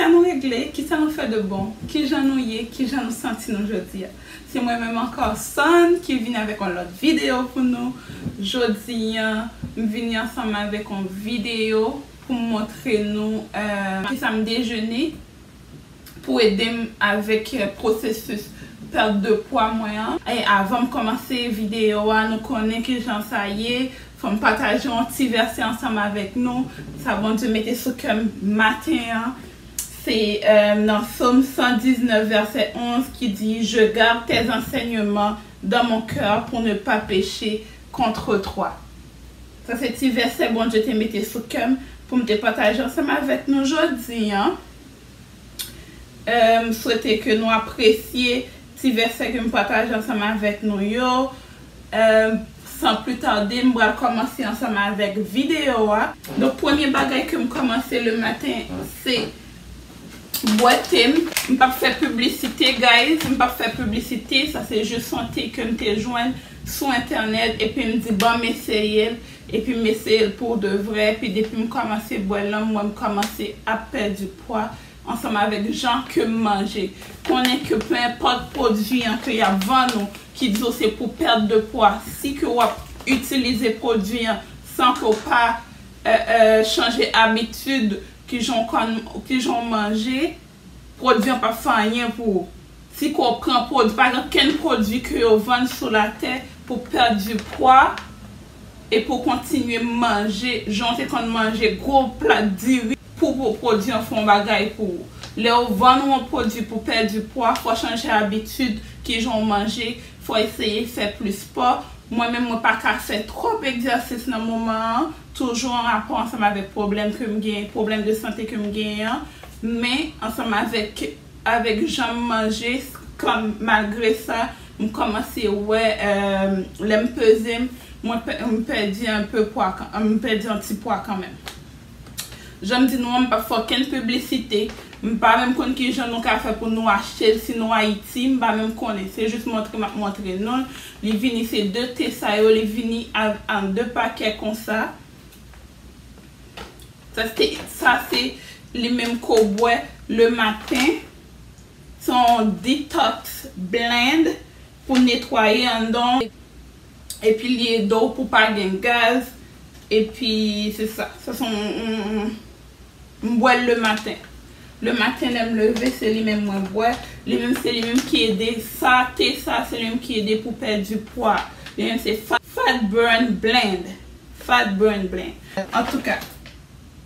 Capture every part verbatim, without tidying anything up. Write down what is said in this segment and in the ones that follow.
Sa nou regle, kisa nou fè de bon, kijan nou ye, kijan nou santi nou jodi a. Se mwen menm ankò, San, ki vin avèk yon lòt videyo pou nou. Jodi a, m vini ansanm avèk yon videyo pou m montre nou, eh, kisa m dejene pou ede m avèk, eh, pwosesis pèt de pwa mwen an. E avan m kòmanse videyo a, nou konnen kijan sa ye. Fò m pataje yon ti vèsè ansanm avèk nou. Sa Bondye mete sou kè m maten an. Se, eh, nan Sòm san diznèf, vèsè onz, ki di, "Je garde tes enseignements dans mon cœur pour ne pas pécher contre toi." Sa se ti vèsè Bondye te mete sou kè m pou m te pataje ansanm avèk nou jodi a. Eh, m swete ke nou apresye ti vèsè ke m pataje ansanm avèk nou yo. Eh, san pli tade, m pral kòmanse ansanm avèk videyo a. Donk, premye bagay ke m kòmanse le maten, se bwè te m. M p ap fè piblisite, guys. M p ap fè piblisite. Sa se jis yon te ke m te jwenn sou entènèt. Epi m di, "Ban m eseye l." Epi m eseye l pou de vrè. Epi depi m kòmanse bwè l lan, m wè m kòmanse ap pèdi pwa ansanm avèk jan ke m manje. Konnen ke pe enpòt pwodui an ke y ap vann ou, ki di w se pou pèt de pwa, si ke w ap itilize pwodui an san ke w pa, eh, eh, chanje abitid ki jan w konn, ki jan w manje, pwodui an p ap fè anyen pou ou. Si ke w pran pwodui, pa gen okenn pwodui ke yo vann sou latè pou pèdi pwa e pou w kontinye manje jan w te konn manje gwo plat diri pou, pou pwodui an fè yon bagay pou ou. Lè yo vann ou yon pwodui pou pèdi pwa, fò w chanje abitid kijan w manje, fò w eseye fè plis spò. Mwen menm, mwen pa ka fè twòp egzèsis nan moman an, toujou an rapò ansanm avèk pwoblèm ke m gen, pwoblèm de sante ke m genyen an. Men, ansanm avèk, avèk jan m manje, kan, malgre sa, m kòmanse wè, eh, lè m peze m, mwen pè-, m pèdi enpe pwa kan, m pèdi yon ti pwa kanmenm. Jan m di nou an, m p ap fè okenn piblisite. M pa menm konn kijan nou ka fè pou nou achte l si nou Ayiti. M pa menm konnen. Se jis montre m ap montre nou l. Li vini, se de te sa yo. Li vini a, an de pakè konsa. Sa se, sa se li menm ke w bwè le maten. Se yon detox blend pou netwaye anndan w. Epi li ede w pou pa gen gaz. Epi se sa. Sa se yon, yon, yon, m bwè l le maten. Le maten lè m leve, se li menm mwen bwè. Li menm, se li menm ki ede, sa te sa, se li menm ki ede pou pèdi pwa. Li menm se Fat, Fat Burn Blend. Fat Burn Blend. Antouka,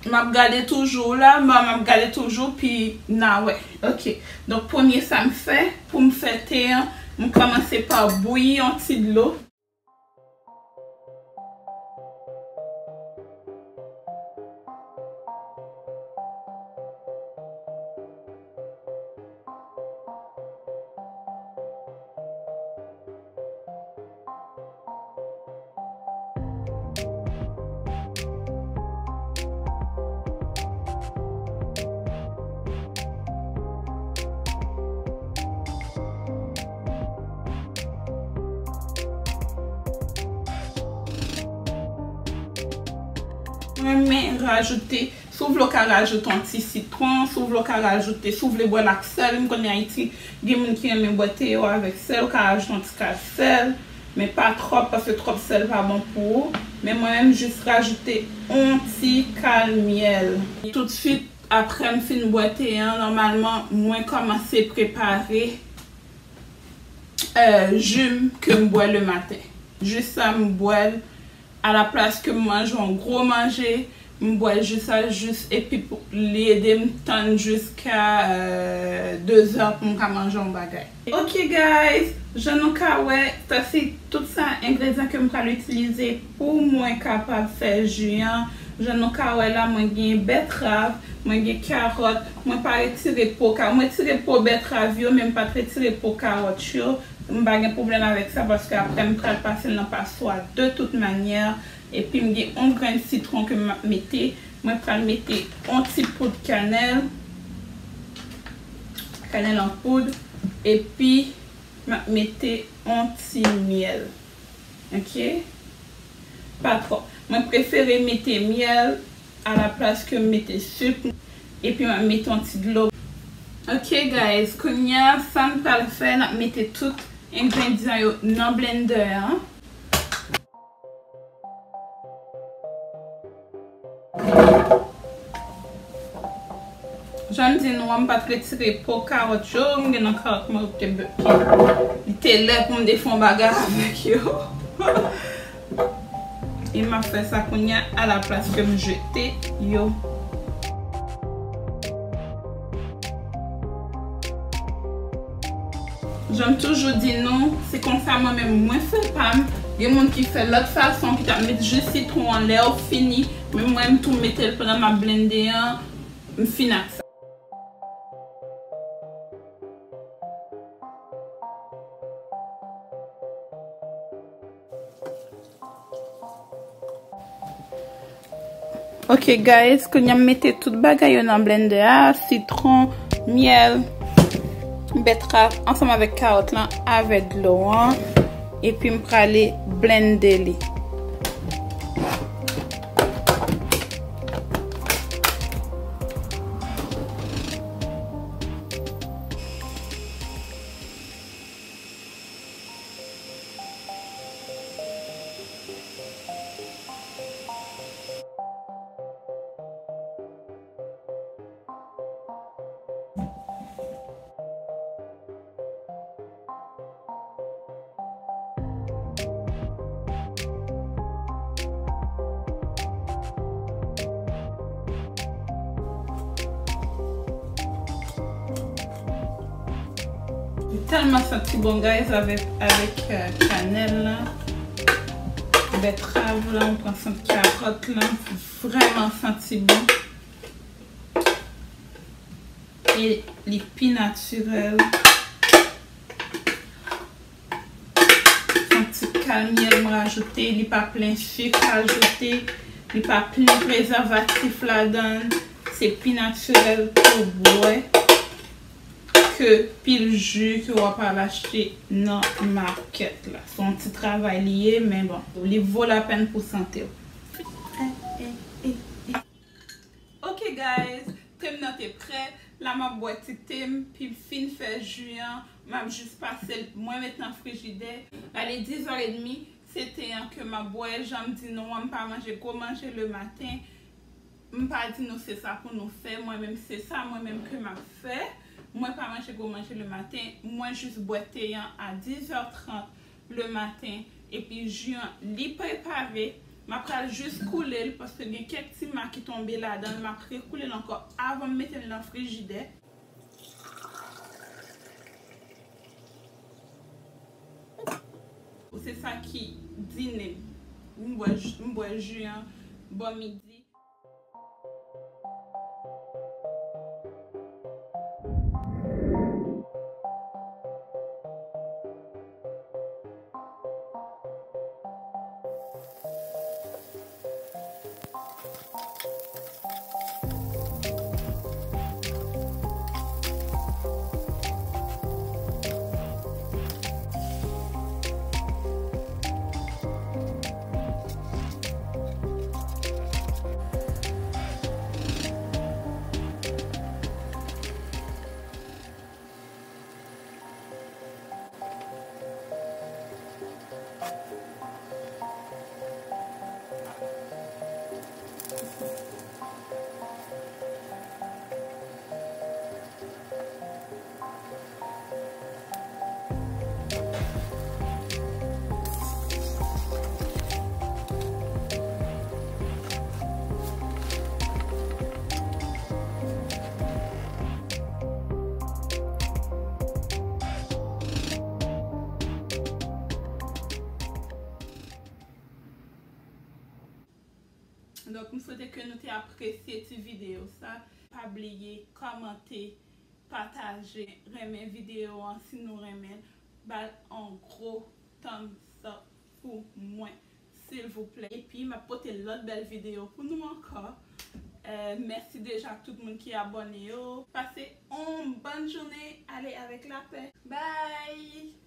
m ap gade toujou la, m, m ap gade toujou, pi n a wè. Ok. Donk, premye sa m fè, pou m fè te an, m kòmanse pa bouyi yon ti dlo. Mwen renmen rajoute, si w vle w ka rajoute yon ti sitwon, si w vle w ka rajoute, si w vle bwè l ak sèl, m konnen Ayiti, gen moun ki renmen bwè te yo avèk sèl, ou ka rajoute yon ti kal sèl, men pa twòp, paske twòp sèl pa bon pou ou. Men mwen menm, jis rajoute yon ti kal myèl. Toutswit, apre m fin bwè te an, nòmalman, mwen kòmanse prepare, eh, ji m ke m bwè le maten. Ji sa, m bwè l alaplas ke m manje yon gwo manje, m bwè ji sa jis, epi pou, li ede m tann jiska, eh, de zè pou m ka manje yon bagay. Ok, guys, jan nou ka wè, sa se tout sa engredyan ke m pral itilize pou mwen kapab fè ji an. Jan nou ka wè la, mwen gen bètrav, mwen gen karòt, mwen pa retire po ka-, mwen retire po bètrav yo, men m pa t retire po karòt yo. M pa gen pwoblèm avèk sa, paske apre m pral pase l nan paswa de tout manyè. Epi m gen yon grenn sitwon ke m ap mete. Mwen pral mete yon ti poud kanèl, kanèl an poud, epi m ap mete yon ti myèl. Ok? Pa twòp. Mwen prefere mete myèl alaplas ke m mete sik. Epi m ap mete yon ti dlo. Ok, guys, kounye a, sa n pral fè, n ap mete tout engredyan yo nan blender an. Jan m di nou an, m pa t retire po kawòt yo, m gen nan kawòt mwen yo ki te be-, ki, li te lè pou m te fè yon bagay avèk yo. E m ap fè sa kounye a, alaplas ke m jete yo. Jan m toujou di nou, se konsa mwen menm mwen fè pa m. Gen moun ki fè lòt fason, ki t ap met ji sitwon an lè yo fini. Men mwen, m tou mete l pandan m ap blende an, m fin ak sa. Ok, guys, kounye a m mete tout bagay yo nan blender a, sitwon, myèl, bètrav, ansanm avèk kawòt lan, avèk dlo an, epi m prale blende li. Li tèlman santi bon, guys, avèk, avèk, euh, kanèl la, bètrav la, ou pran sant kawòt la, vrèman santi bon. E li pi natirèl. Yon ti kal myèl m rajoute, li pa plen sik ajoute, li pa plen prezèvatif ladan l. Se pi natirèl pou w bwè ke pil ji ke w ap al achte nan makèt la. Se yon ti travay li ye, men bon, li vo lapèn pou sante w. Ok, guys, te m nan te prè. La, m ap bwè ti te m, pi m fin fè ji an, m ap jis pase l, mwen met nan frijidè. La, li diz è edmi, se te an ke m ap bwè. Jan m di nou an, m pa manje gwo manje le maten. M pa di nou se sa pou nou fè. Mwen menm, se sa mwen menm ke m ap fè. Mwen pa manje gwo manje le maten. Mwen jis bwè te an a diz è trant le maten, epi ji an, li prepare. M ap pral jis koule l, paske gen kèk ti ma ki tonbe ladan l. M ap rekoule l ankò avan m mete l nan frijidè. Se sa ki dine m. M bwè, m bwè ji an bò midi. Donk, m swete ke nou te apresye ti videyo sa. Pa bliye kòmante, pataje, renmen videyo an si nou renmen l. Ba l yon gwo thumbs up pou mwen, silvouplè. Epi, m ap pote lòt bèl videyo pou nou ankò. Euh, mèsi deja tout moun ki abòne yo. Pase yon bòn jounen. Ale avèk lapè. Bye!